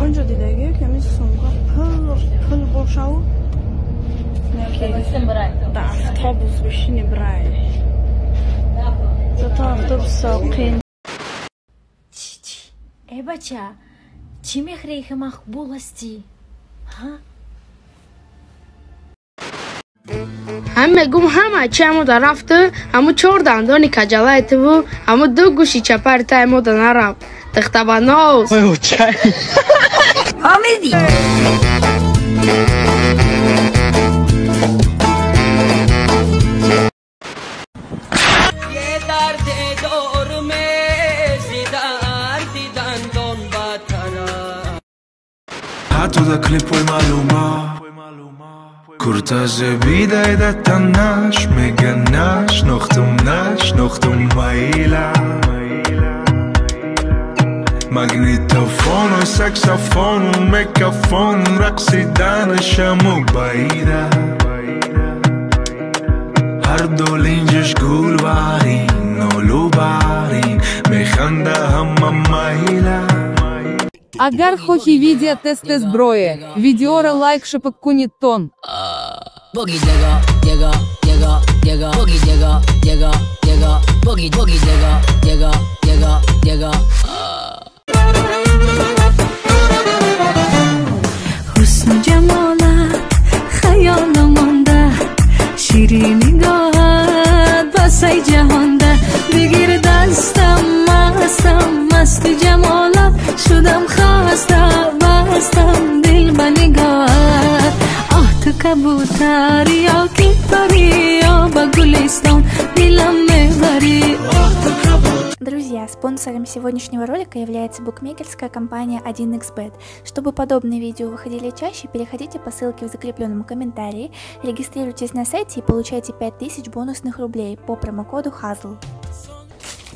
Ягон ҷо дидагӣ, ки ҳамин сумка пул бошаву дар автобус бишини бирай. Зато автобус соқин. Э бача, чӣ мехӯрӣ, ки мақбул ҳастӣ? Ҳа? Ҳам мегум ҳама чи ҳамода рафту, ҳаму чор дандони каҷалаи туву, ҳаму ду гӯши чапари та ҳамода нарафт. Дихтабаноз. Ҳамиди. Ҳатто клипои Малума курта зебидай да танаш мега нашнохтум, нашнохтум майла магнитофону саксофону мегафон рақсиданашаму баида ҳарду линҷаш гулбарин, нолубарин механда ҳама майла. Агар хохи видео тест зброи, видеора лайк шапак кунит тон. Хусну ҷамолат хаёлу монда, ширин нигоҳат басай ҷаҳонда. Бигир дастам, мастам, масти ҷамолат шудам, хаста бастам дил ба нигоҳат. Оҳ, ту кабутар ё ки парӣ, ё ба гулистон дилам мебарӣ. Друзья, спонсором сегодняшнего ролика является букмекерская компания 1xBet. Чтобы подобные видео выходили чаще, переходите по ссылке в закрепленном комментарии, регистрируйтесь на сайте и получайте 5000 бонусных рублей по промокоду HAZL.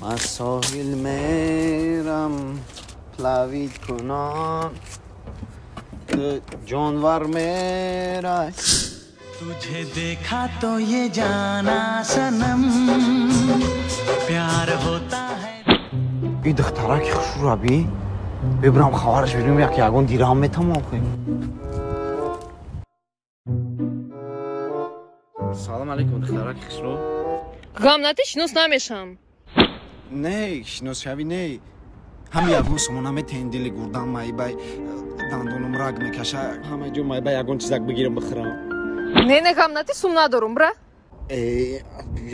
مساحل میرم پلوید کنان جانور میرم. तुझे देखा तो ये जाना सनम प्यार होता है. ای دخترک خوشرو بی ببرم خواهرش بیرون یک یگان دیرام میتم آخه. سلام علیکم دخترک خوشرو. غم نتی شنوس نمیشم. نه شنوس شوی نه. هم یگان سمانه میتین دل گردم مای بای دندونم رگ میکشه همه جو مای بای یگان چیزک بگیرم بخورم. نه نه غم نتی سوم ندارم برا.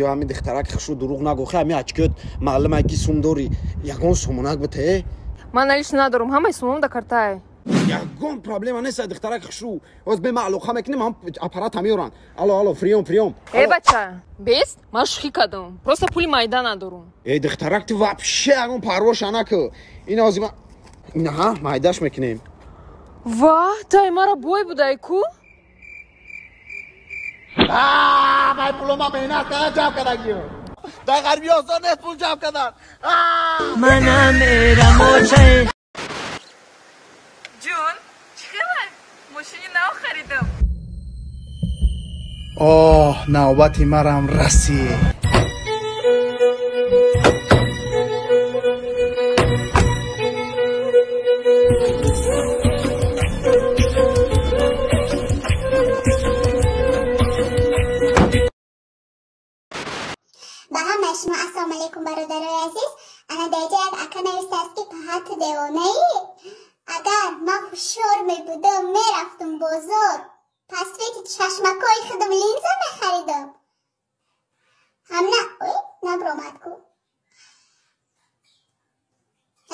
یا همین دخترک خوشرو دروغ نگو خی همین اچکت معلم اکی سوم داری یگان سمونک بته. من نلیش ندارم همه سومم در کارتای. یگان پرابلم نیست دخترک خوشرو از به معلوخه میکنیم هم اپارات میورن. الو الو فریوم فریوم. ای بچه بیست من شوخی کردم просто پول مایده ندارم. ای دخترک تو вообще یگان پرواش نکو. این از ما نه ها مایدش میکنیم. واه تای مرا بوی بودای کو. مای پولو ما مهنت کردن جمع کردن گیو در غربی آسان نیست پول جمع کردن. منم میرم اوچه. جون چی خبر؟ ماشینی نو خریدم. آه نوبتی مرم رسید. ба ҳамаи шумо ассалому алайкум бародарои азиз. Ана дар ҷо як ака навиштааст, ки паҳат девонаӣ. Агар ман ҳушёр мебудам, мерафтум бозор, пасвети чашмакҳои худам линза мехаридам. Ҳамна ой набромад ку.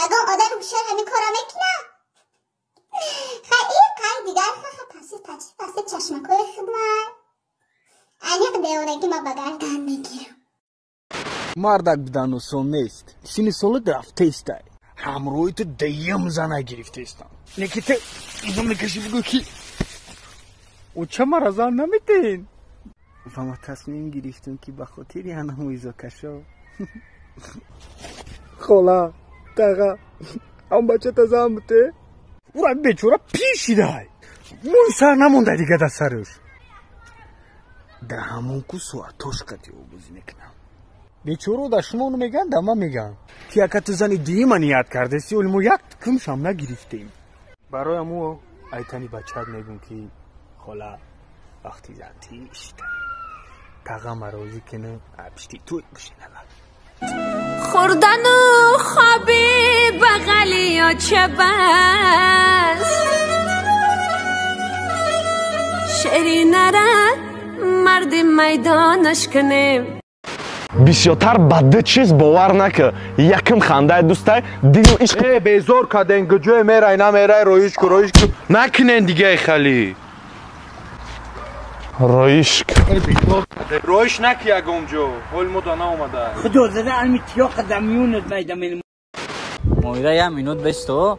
Ягон одами ҳушёр ҳамин корро мекунад? Хай и қай дигар хаха паси чашмакҳои худмай. Аниқ девонагӣ ма ба гардан мегирам. Мардак будан осон нест. Сини солат рафтаистай. Ҳамроҳи ту даям зана гирифтаистам. Неки ту изо мекашӣ бигӯ ки оча мара зан наметеҳен. Ва ма тасмим гирифтам ки ба хотири анамо изокашо хола таға ам бачата зан буте. Ура бечора пир шидай. Мӯи сар намонда дига дар сараш. Дар ҳамон ку соатош қати обозӣ мекунам. Бечоро дар шумо меган, дар ман меган. Ки ака ту зани дуюма ният кардеси, оли мо як кумшам нагирифтем. Барои аму айтани бачаат мегӯм ки хола вақти зантишт тағама розӣ кина пишти туй бишинава. Хӯрдану хоби бағали оча бас, шери нарад марди майдонаш кунем. Бисёртар ба ду чиз бовар накӣ. Якум хандаи дӯстай, дину ишқ. Э, безор каден, куҷое мерай, намерай, роиш ку, роиш ку. Накунен дигаи хали. Роиш ку. Роиш наки ягон ҷо. Ҳол мода наомада. Худо зада ами тиёқа да миёнат майдамин. Моира, як минут бесто.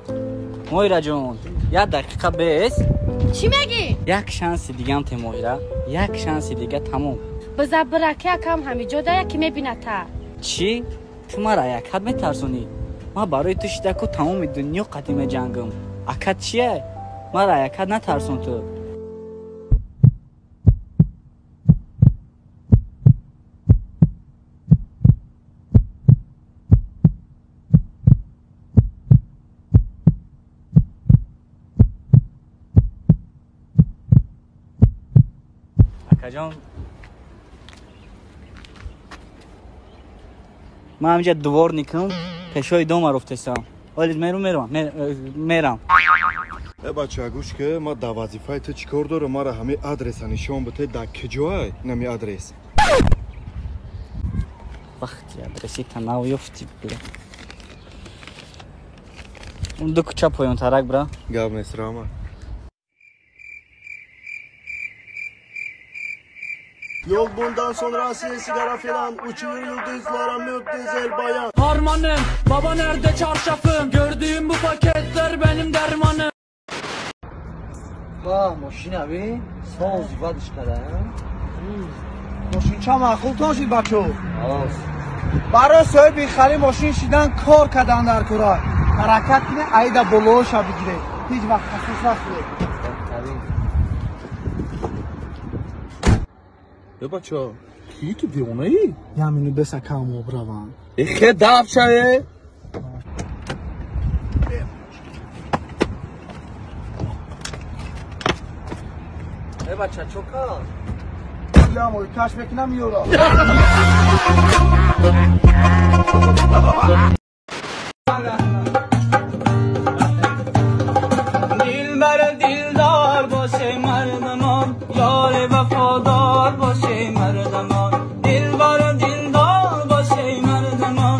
Моира ҷон, як дақиқа бес. Чӣ мегӣ? Як шанси дигам те, Моира. Як шанси дига, тамом. Биза бираки акам ҳамиҷо да яке мебината. Чӣ? Ту мара якат метарсонӣ? Ман барои ту шидаку тамоми дунё қадим меҷангам. Акат чие? Мара якат натарсон ту. Акаҷон, ман ҳаминҷа дворникам, пешои дома руфтесам. Олид меру мерам, мерам. Э бача, гӯш ки, ман дар вазифаи ту чӣ кор дорам? Мара ҳамин адреса нишон бите, дар куҷоай нами адрес? Вақти адреси танав ёфти, бля. Он ду кӯча поёнтарак бира. Гап нест, рама. Yok bundan sonrası sigara filan, uçuyor yıldızlara müptezel bayan. Harmanım, baba nerede çarşafım? Gördüğüm bu paketler benim dermanım. Ба, мошина би, соз вадиш када. Мошин ча маъқул тон шид, бачо? Барои соҳиби хари мошин шидан кор кадан дар кора. Ҳаракат кунед, айда болооша бигиред. Ҳеҷ вақт хасис нахӯред. Э бача, ки ту девонаӣ? Як минут бес акам об равам. Э хе даф шаве. Э бача, чо кард? Ямой каш мекунам ёра. Дилбар дилдор боше мардамон, ёр вафодор боше мардамон. Дилбар дилдор боше мардамон,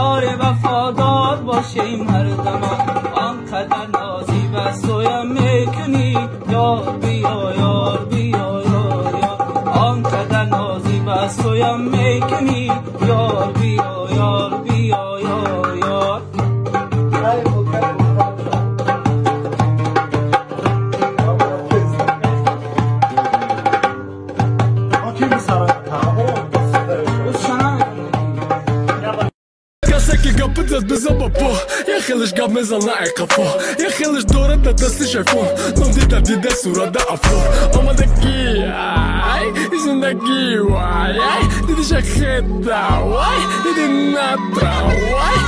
ёр вафодор боше мардамон. Он қадар нозӣ ба сӯям мекунӣ, ёр биё, ёр биё, ёр ёр. Он қадар нозӣ ба сӯям мекунӣ, ёр биё, ёр биё, ёр ёр. Я хелеш гап мезана ай қафо, я хелеш дорад да дасти шайфон. Ном дида дида сурада афор. Омадаги ай зиндагӣ вай ай диди шахеда вай диди натра вай.